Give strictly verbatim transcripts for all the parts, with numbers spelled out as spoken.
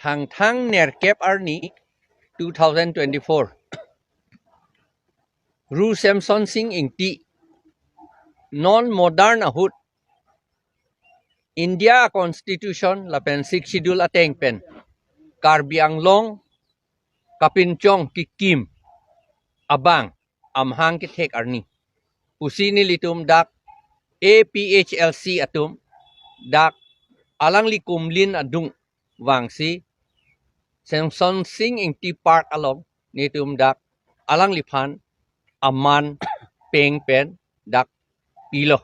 Hangthang nerkep arni two thousand twenty-four. Ru Semson Sing Ingti. Non modern ahut India Constitution lapen Sixth Schedule ateng pen Karbi Anglong kapinchong kikim abang amahang kethek arni pusi nelitum dak A P H L C atum dak alangli kumlin adung vangsi Semson Sing Ingti Park along netum dak alangliphan aman peng pen dak pilo.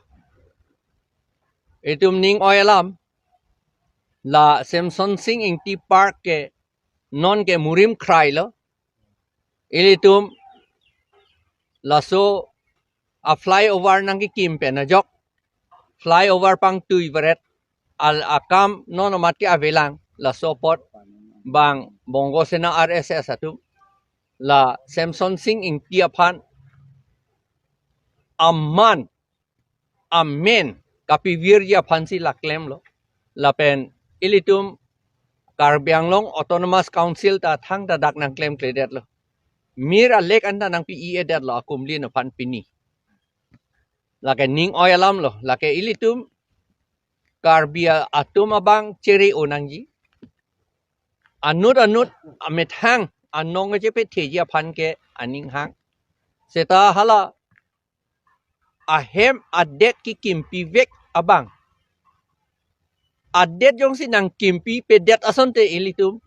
Itum ning oi alam, la Semson Sing Ingti Park ke non ke murim krailo. Ilitum laso a flyover nangkikim pen ajok, flyover pangtui varet, al akam non amat ke avelang, laso apot bang Bongo Sena R S S atum la Semson Sing Ingti aphan aman amen kapivirji aphansi la klemlo. Lapen ilitum Karbi Anglong Autonomous Council ta thangta dak nangklemkledetlo. Mir alek anta nangpi-i-edetlo akumlin aphan pini. Lake ning oi alamlo. Lake ilitum Karbi a-, atum abang chere-o nangji. Anut anut amethang anong chepetheji aphan ke aning hang. Seta hala ahem adet kikimpivek abang, adet jongsi nangkimpipedet asonte ilitum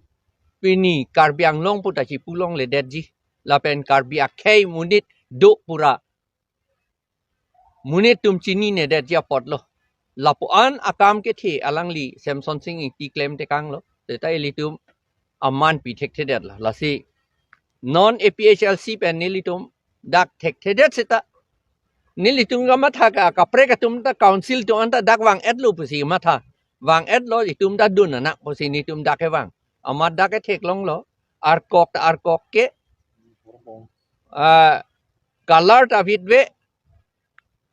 pini Karbi Anglong puta chipulongledetji. Lapen Karbi akhei monit do pura monit atum chininedetji apotlo. Lapu-an akam kethe alangli Semson Sing Ingti klemtekanglo. Seta ilitum aman pi thekthedetlo. Lasi non A P H L C pen nelitum dak thekthedet seta nelitum kamatha ke kaprek atum ta council atum anta dak vang-etlo pusi matha. Vang-etlo, itum ta dun anak pusi netum dak kevang. Amat dak ketheklonglo. Arkok ta arkok ke, ah, color ta vitve,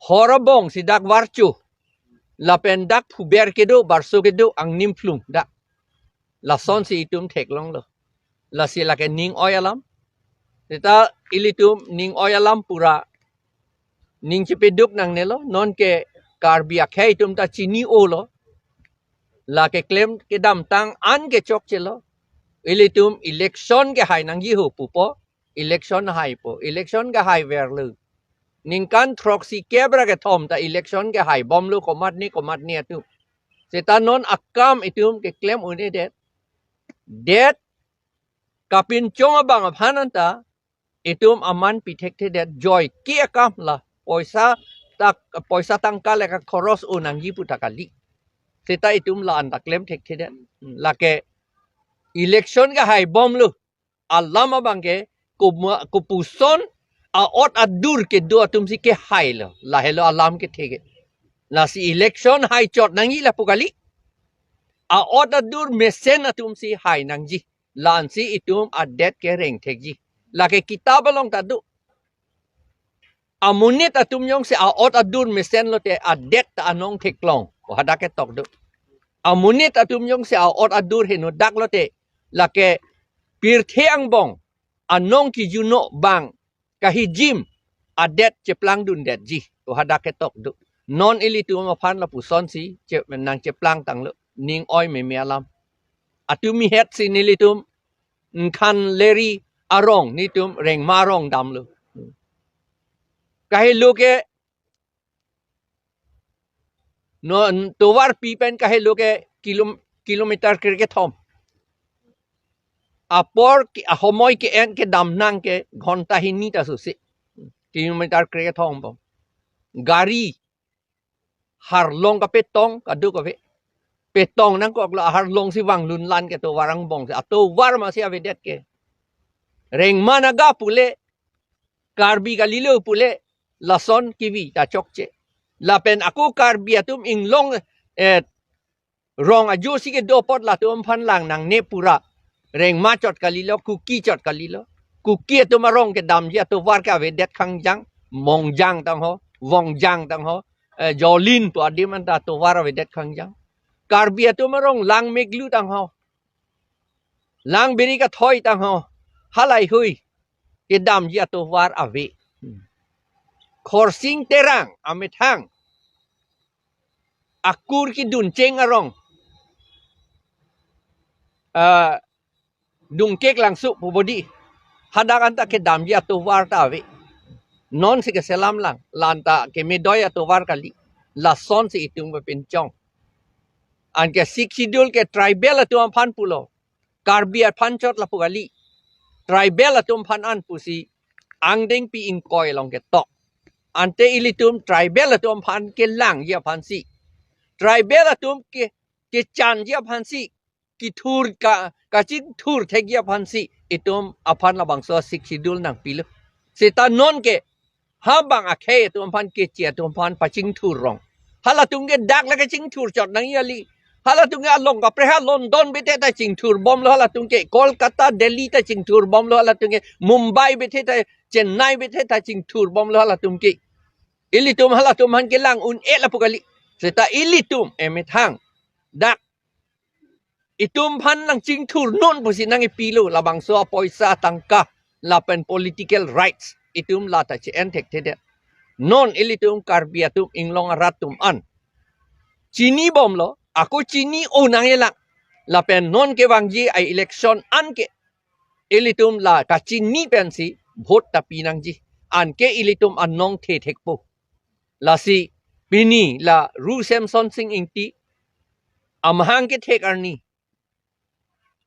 hor abongsi dak varchu. Lapen dak phuber kedo, barso kedo, angnim phlung dak. Lasonsi itum theklonglo. Lasi lake ning oi alam. Seta ilitum ning oi alam pura ning chepeduk nangnelo. Non ke Karbi akhei atum ta chini-olo. Lake klem kedamtang an ke chokchelo. Ilitum election kehai nangji ho pupo. Election haipo. Election kehaiverlo. Ningkan throksi kep ra kethom ta election kehaibomlo komatne komatne atum. Seta non akam itum keklem un-edet. Det kapinchong abang aphan anta itum aman pi thekthedet, joike akam la poisa tak, poisa tangka le kakhoros-o nangji puta kali. Seta itum la anta klem thekthedet. Lake election kehaibomlo. Alam abang ke kuma-, kopuson a-ot adur kedo atumsi kehailo. Lahelo alam kethe ke. Lasi election haichot nangji lapu kali. A-ot adur mesen atumsi hai nangji. La-ansi itum adet kereng thekji. Lake kitab along ta do. Amonit atum jongsi a-ot adur mesenlote adet ta anong theklong. O hadak ketok do. Amonit atum jongsi a-ot adur henodak lote lake pirthe angbong anong kijuno bang kahijim adet cheplangdundetji. O hadak ketok do. Non ilitum aphan lapusonsi che-, nangcheplangtanglo. Ning oi meme alam. Atumi hetsi nelitum Nkhanleri arong netum Rengma arong damlo. Kahelo ke no tovar pi pen kahelo ke kilom-, kilometer krekethom. Apor ke, ahomoi ke-en kedam nang ke ghonta hini ta susi. Kilometer krekethom bom. Gari harlong kapetong kadokave. Petong nangkoklo, harlongsi vanglunlan ke tovar angbongsi. Atovar masi avedet ke. Rengma Naga pule, Karbi kalilo pule, lason kevi ta chokche. Lapen ako Karbi atum inglong, eh, rong ajosi kedo apot latum aphan lang nangne pura. Rengma chot kalilo, Kuki chot kalilo. Kuki atum arong kedamji atovar ke avedet khangjang, Mongjang tangho, Vongjang tangho, eh, Jolin pu adim anta atovar avedet khangjang. Karbi atum arong Langmeklu tangho. Lang biri kathoi tangho. Halahei hui kedamji atovar ave. Khorsing Terang amethang akur kedun cheng arong, ah, Dungkek Langso pu bodi. Hadak anta kedamji atovar ta ave. Nonsi keselam lang. La anta kemedoi atovar kali. Lasonsi itum kepinchong. Anke Sixth Schedule ke tribal atum aphan pulo. Karbi aphan chot lapu kali. Tribal atum aphan an pusi angdengpi ingkoi along ketok. Ante ilitum tribal atum aphan kelangji aphansi, tribal atum ke, kechanji aphansi, kethur ka, kachingthur thekji aphansi itum aphan labangso Sixth Schedule nangpilo. Seta nonke ha bang akhei atum aphan, keche atum aphan pachingthur rong. Halatum ke dak la kachingthur chot nangji kali. Halatum ke along kaprek ha London bethe ta chingthur bomlo, halatum ke Kolkata, Delhi ta chingthur bomlo, halatum ke Mumbai bethe ta, Chennai bethe ta chingthur bomlo halatum ke. Ilitum halatum aphan kelang un-e lapu kali. Seta ilitum emethang dak itum aphan nangchingthur non pusi nangkepilo labangso apoisa, tangka lapen political rights, itum la ta che-en thekthedet. Non ilitum Karbi atum inglong arat atum an chini bomlo, ako chini-o nangji lang. Lapen non kevangji a-election anke ilitum la kachini pensi vote ta pi nangji. Anke ilitum anong the thekpo. Lasi pini la Ru Semsonsing Ingti amahang kethek arni,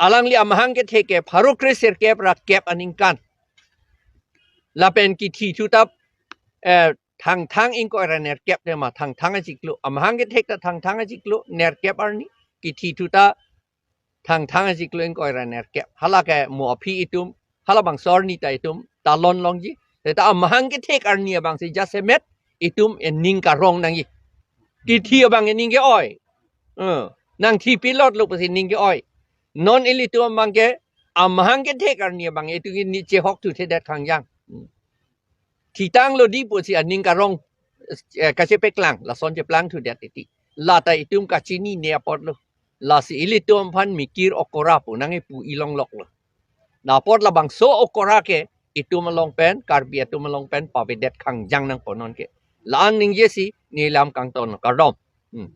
alangli amahang kethek ke pharo kre sirkep ra kep aningkan. Lapen kithi thuta, eh, Thangthang ingkoi ra nerkep tema, Thangthang achiklo. Amahang kethek ta Thangthang achiklo, nerkep arni. Kithi thuta Thangthang achiklo ingkoi ra nerkep. Hala ke mo aphi itum, halabangso arni ta itum talon longji. Seta amahang kethek arni abangsi jasemet itum ening karong nangji. Kithi abang ening ke-oi. Eh, nangthi pilotlo pusi ning ke-oi. Non ilitum abang ke amahang kethek arni abang itum ke ni chehok thuthedet khangjang. Hmm. Thitanglo di pusi aning karong, eh, kachepeklang, lason cheplang thudet titi. La ta itum kachinine apotlo. Lasi ilitum aphan mikir okora pu nangkepu ilongloklo. La apot labangso okora ke itum along pen, Karbi atum along pen pavedet khangjang nangpo nonke. La-an ningjesi nelam kangton, kardom. Hmm.